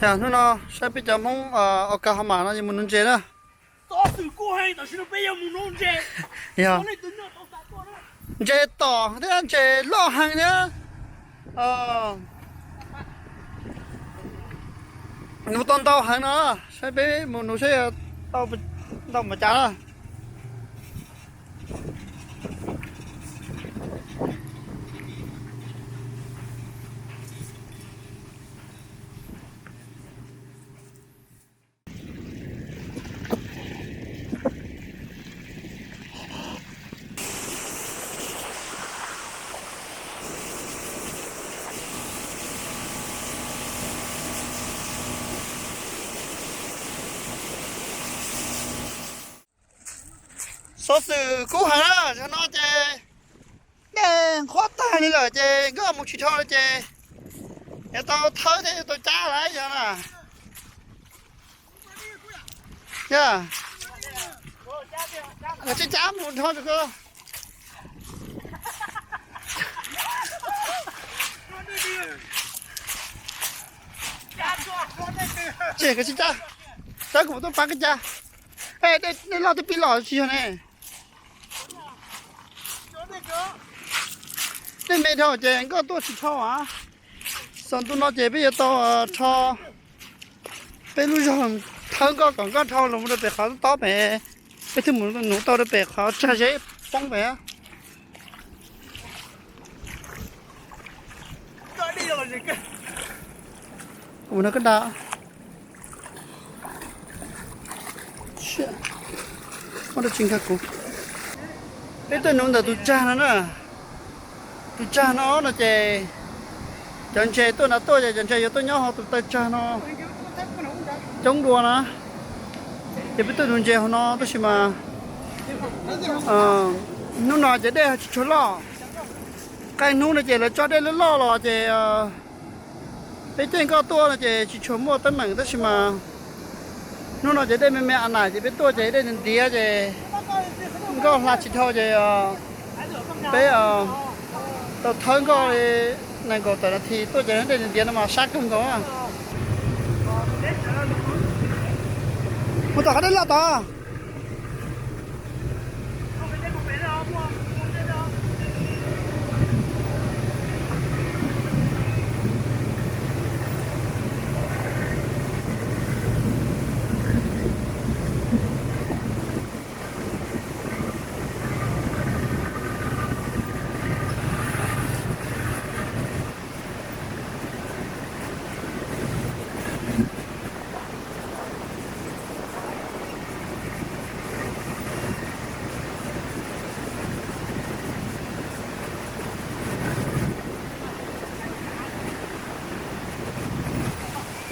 Yog hnub no saib peb cov Hmoob Oklahoma no yuav mus nuv ntses na. Yog ntses tom thiab ntses loj heev thiab. Nuv tau ntau heev no, saib peb mus nuv saib tau ntau npaum cas na. Xov xwm kub heev na, yog no ces dej nqhuab tag li lawm ces nkoj mus tsis dhau li ces yuav tau thawb thiab yuav tau cab lawm yog na. Yog, tsis cab mus dhau. Tsis, koj tsis cab, tawb kuv tuaj pab koj cab. Dej loj twb pib los tsis yog ne. Dej me dhau ces nkoj tuaj tsis dhau as. Xaus ntu no ces peb yuav tau rho peb lub zog thawb nkoj kom nkoj dhau los rau pem qhov tob pem, peb thiaj mus nuv tau rau pem qhov tsag zeb poob pem. Ua no koj da. Muab dab tsi nkag kuv. Peb tuaj nuv ntawm tus tsag no na. Tus tsag no no ces cov ntses tuaj nrad tuaj ces cov ntses yuav tuaj nyob hauv tus taw tsag no coob dua na. Ces peb tuaj nuv ntses hauv no tab sis mas hnub no ces dej tsis tshua loj. Qaij hnub no ces lawv tso dej loj loj los ces peb caij nkoj tuaj no ces tsis tshua muaj teeb meem tab sis mas hnub no ces dej me me a nais ces peb tuaj ces dej ntiav ntiav ces nkoj hla tsis dhau ces peb tau thawb nkoj li nees nkaum tawm nas this tuaj ces dej ntiav ntiav no mas sab kawg nkaus. Mus tom qhov dej loj tod.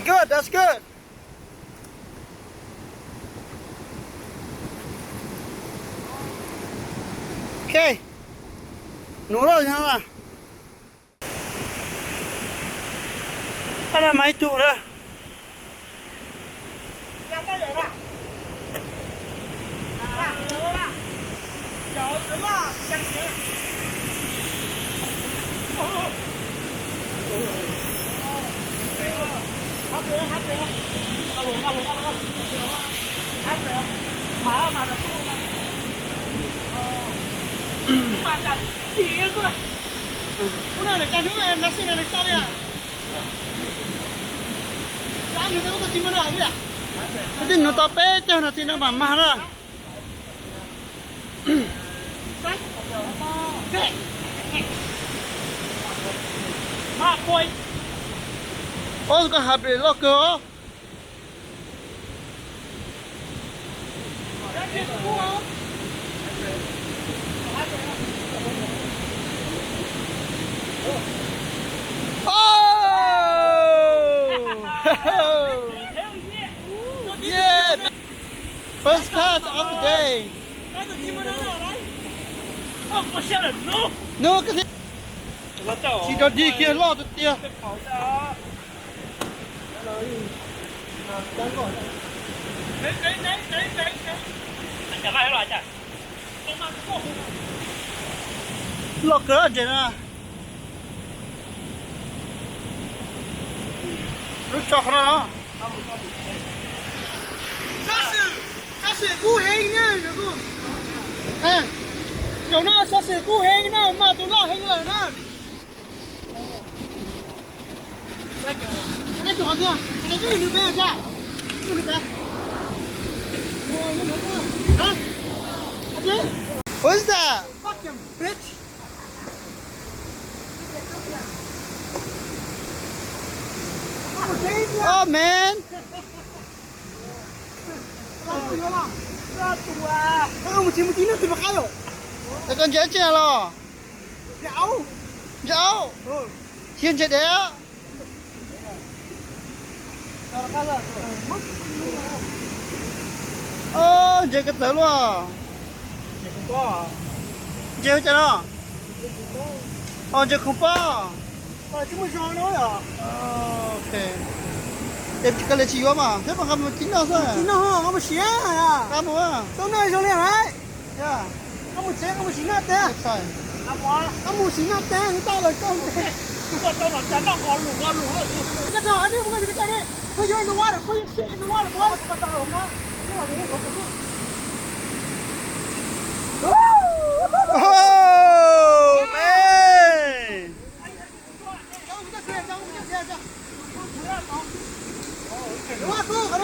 Good, that's good. Ok. Nuv loj no na. Ab, na mas ib tug na. Twb nuv tau peb caug nas this no mam mag na. Ob, koj happy loj kawg os. Oh! Yeah! First class of the day. No, tsis rov dig kiag loj tiag tiag. Loj kawg ntses na. Lub tso qhov no no. Xov xwm kub heev na, zaum no xov xwm kub heev na, mas tus loj heev lawm na. What's that? Fucking bitch. Oh man. Koj ntsia tsi los? Ntsia aub, ntsia dev. Ntsia ko tawv luaj. Ntsia ua cas no? Ntsia khoom pob. Ces koj li tsis yuav mas thiab, nqa mus txiv noj xwb. Nqa mus. Oh, man.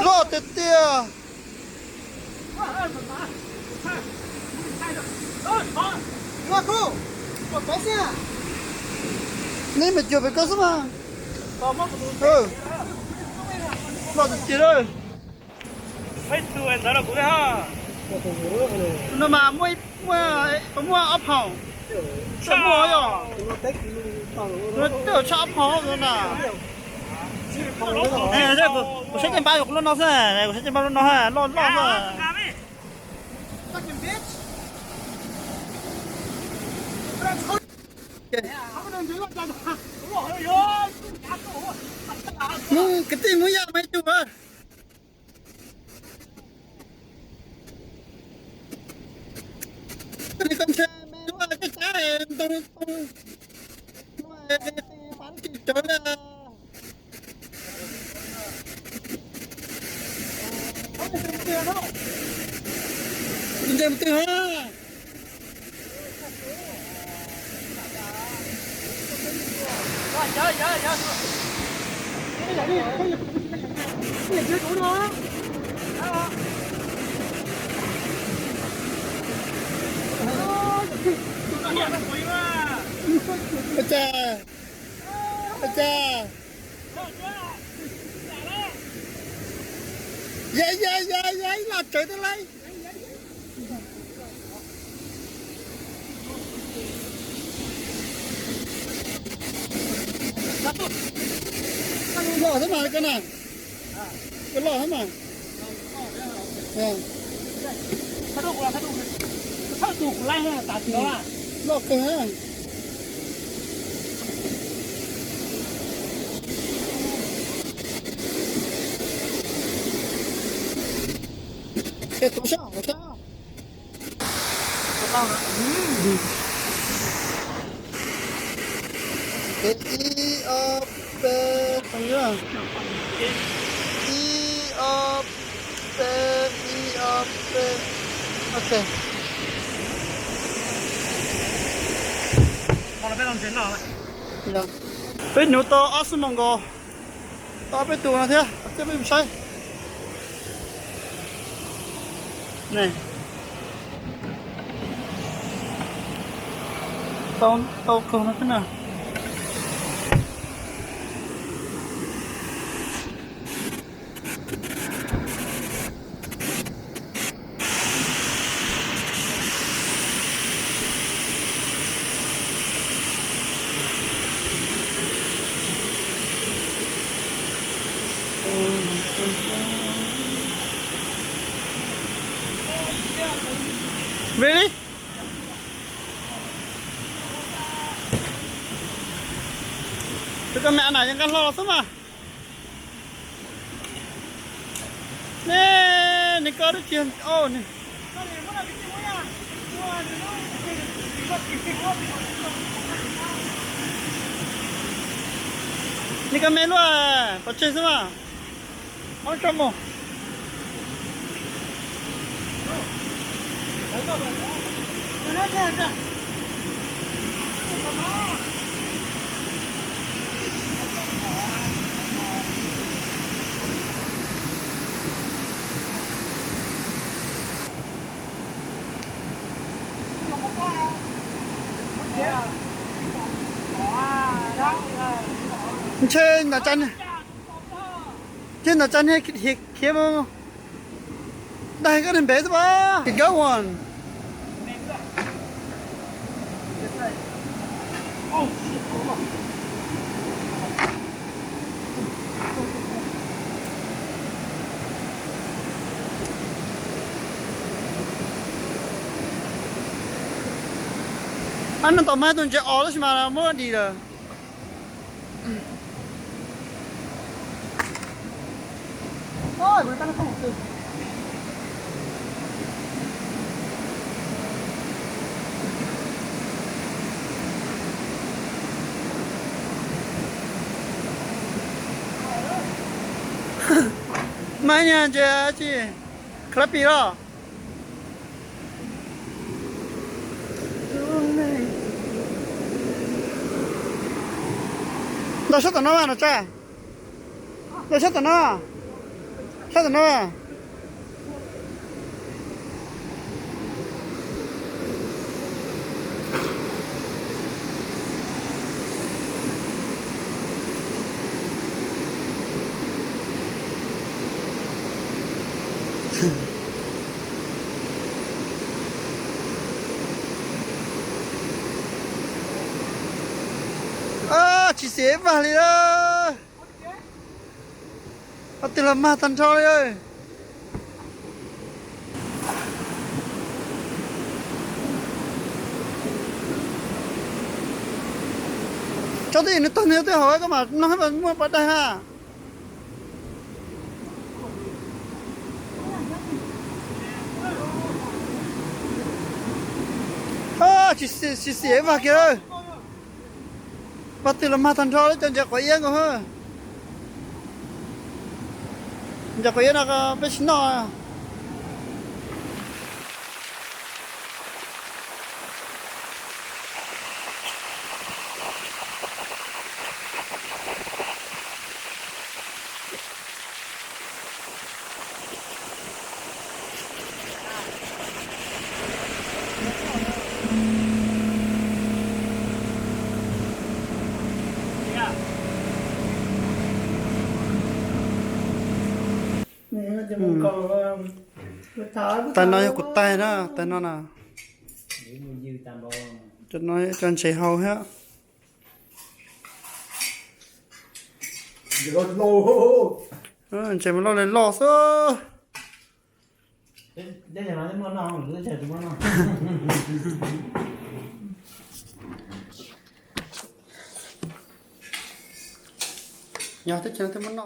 Loj tiag tiag. Neb mas cuag pem koj xwb mas. Loj tiag tiag lawm. No mas muaj, muaj, muaj ob phaum. Muaj yog. Tej tshaj ob phaum na. Kuv saib tej npab kuv loj no xwb, kuv saib tej npab loj no, loj loj xwb. Kwv tij Hmoob Yaj mas ib tug. Koj ntshe me hlub koj cab ntoo, ntoo, ntoo, ntoo, ntoo, ntoo, ntsia mus twg ha. Ua cas, ua cas, ya ya ya ya ib los tsawv tau lawm. Loj xwb mas koj na, koj loj xwb mas. Loj kawg. Ces tuav sab hauv sab. Ib ob peb, ib ob peb, ib ob peb. Ok. Peb nuv tau ob xuab moos nkaus, tau peb tus no thiab, coj peb mus saib. Tau, tau kawg no thiab na. Really? Tus koj me a na yeej nqa hlo los xwb mas. Ne, nws koj lub tsis, o, nws Li kab me luaj, pov tseg xwb mas. Ob tso mus. Ntshe ntawm tsa, ntshe ntawm tsa niag khiav mus. Daig koj niag npev xwb pas. Good one. Ab, no tom mas tus ntses os tab sis mas muab dim lawm. Mas nyaj ntses tsis khav pis los. Ntaus sab tom no mas no tsa. Ntaus sab tom no. Sab tom no. Tsis xim vaj li lawm. Ob tug los mag tag nrho li. Tso twj ywm nws tag nws twb hauv koj mam noj muaj pas daig ha. Tsis xim vaj kiag lawm. Vaj twg los mag tag nrho li cov ntses quav iab nkaus. Ntses quav iab no peb tsis noj. Tais no yog kuv tais na, tais no na. Cov no cov ntses hau thiab. Ntses mas loj li loj xwb. Yog teb chaws no twb muab noj.